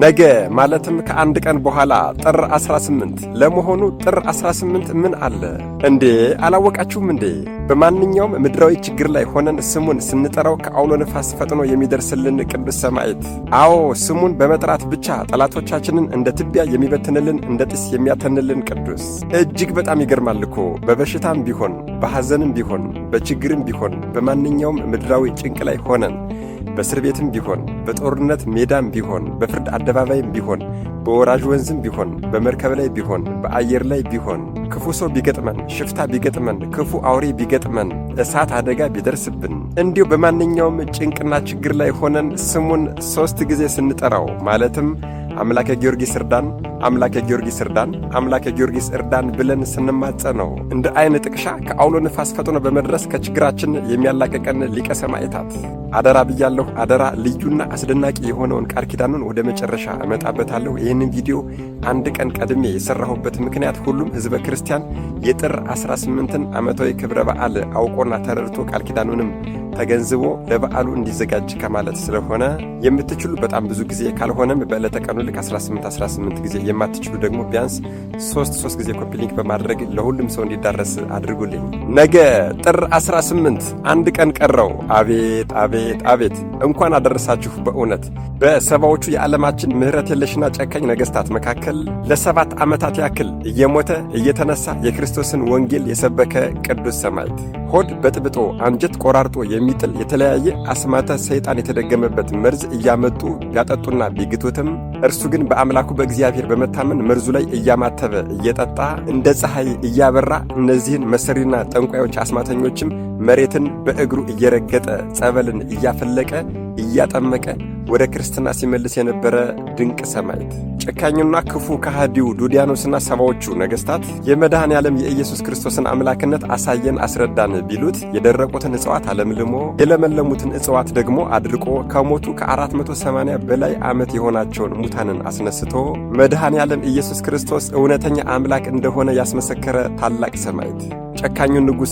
ነገ ማለትም ከአንድ ቀን በኋላ ጥር 18። ለመሆኑ ጥር 18 ምን አለ እንዴ? አላወቃችሁም እንዴ? በማንኛውም ምድራዊ ችግር ላይ ሆነን ስሙን ስንጠራው ከአውሎ ነፋስ ፈጥኖ የሚደርስልን ቅዱስ ሰማዕት። አዎ፣ ስሙን በመጥራት ብቻ ጠላቶቻችንን እንደ ትቢያ የሚበትንልን፣ እንደ ጢስ የሚያተንልን ቅዱስ። እጅግ በጣም ይገርማል እኮ። በበሽታም ቢሆን፣ በሐዘንም ቢሆን፣ በችግርም ቢሆን፣ በማንኛውም ምድራዊ ጭንቅ ላይ ሆነን፣ በእስር ቤትም ቢሆን፣ በጦርነት ሜዳም ቢሆን፣ በፍርድ አደባባይም ቢሆን፣ በወራጅ ወንዝም ቢሆን፣ በመርከብ ላይ ቢሆን፣ በአየር ላይ ቢሆን፣ ክፉ ሰው ቢገጥመን፣ ሽፍታ ቢገጥመን፣ ክፉ አውሬ ቢገጥመን፣ እሳት አደጋ ቢደርስብን፣ እንዲሁ በማንኛውም ጭንቅና ችግር ላይ ሆነን ስሙን 3 ጊዜ ስንጠራው፣ ማለትም "አምላከ ጊዮርጊስ እርዳን፣ አምላከ ጊዮርጊስ እርዳን፣ አምላከ ጊዮርጊስ እርዳን" ብለን ስንማጸነው እንደ አይን ጥቅሻ ከአውሎ ንፋስ ፈጥኖ በመድረስ ከችግራችን የሚያላቅቀን ሊቀ ሰማዕታት። አደራ ብያለሁ፣ አደራ። ልዩና አስደናቂ የሆነውን ቃል ኪዳኑን ወደ መጨረሻ እመጣበታለሁ። ይህንን ቪዲዮ አንድ ቀን ቀድሜ የሰራሁበት ምክንያት ሁሉም ሕዝበ ክርስቲያን የጥር 18ን ዓመታዊ ክብረ በዓል አውቆና ተረድቶ ቃል ኪዳኑንም ተገንዝቦ ለበዓሉ እንዲዘጋጅ ከማለት ስለሆነ፣ የምትችሉ በጣም ብዙ ጊዜ፣ ካልሆነም በዕለተ ቀኑ ልክ 18 18 ጊዜ፣ የማትችሉ ደግሞ ቢያንስ ሶስት ሶስት ጊዜ copy link በማድረግ ለሁሉም ሰው እንዲዳረስ አድርጉልኝ። ነገ ጥር 18፣ አንድ ቀን ቀረው። አቤት አቤት አቤት! እንኳን አደረሳችሁ። በእውነት በ70ዎቹ የዓለማችን ምሕረት የለሽና ጨካኝ ነገሥታት መካከል ለ7 ዓመታት ያክል እየሞተ እየተነሳ የክርስቶስን ወንጌል የሰበከ ቅዱስ ሰማዕት፣ ሆድ በጥብጦ አንጀት ቆራርጦ የሚጥል የተለያየ አስማተ ሰይጣን የተደገመበት መርዝ እያመጡ ቢያጠጡና ቢግቱትም፣ እርሱ ግን በአምላኩ በእግዚአብሔር በመታመን መርዙ ላይ እያማተበ እየጠጣ እንደ ፀሐይ እያበራ፣ እነዚህን መሰሪና ጠንቋዮች አስማተኞችም መሬትን በእግሩ እየረገጠ፣ ጸበልን እያፈለቀ እያጠመቀ ወደ ክርስትና ሲመልስ የነበረ ድንቅ ሰማዕት። ጨካኙና ክፉ ከሃዲው ዱዲያኖስና 70ዎቹ ነገሥታት የመድኃኔ ዓለም የኢየሱስ ክርስቶስን አምላክነት አሳየን፣ አስረዳን ቢሉት፣ የደረቁትን እጽዋት አለምልሞ፣ የለመለሙትን እጽዋት ደግሞ አድርቆ፣ ከሞቱ ከ480 በላይ ዓመት የሆናቸውን ሙታንን አስነስቶ መድኃኔ ዓለም ኢየሱስ ክርስቶስ እውነተኛ አምላክ እንደሆነ ያስመሰከረ ታላቅ ሰማዕት። ጨካኙን ንጉሥ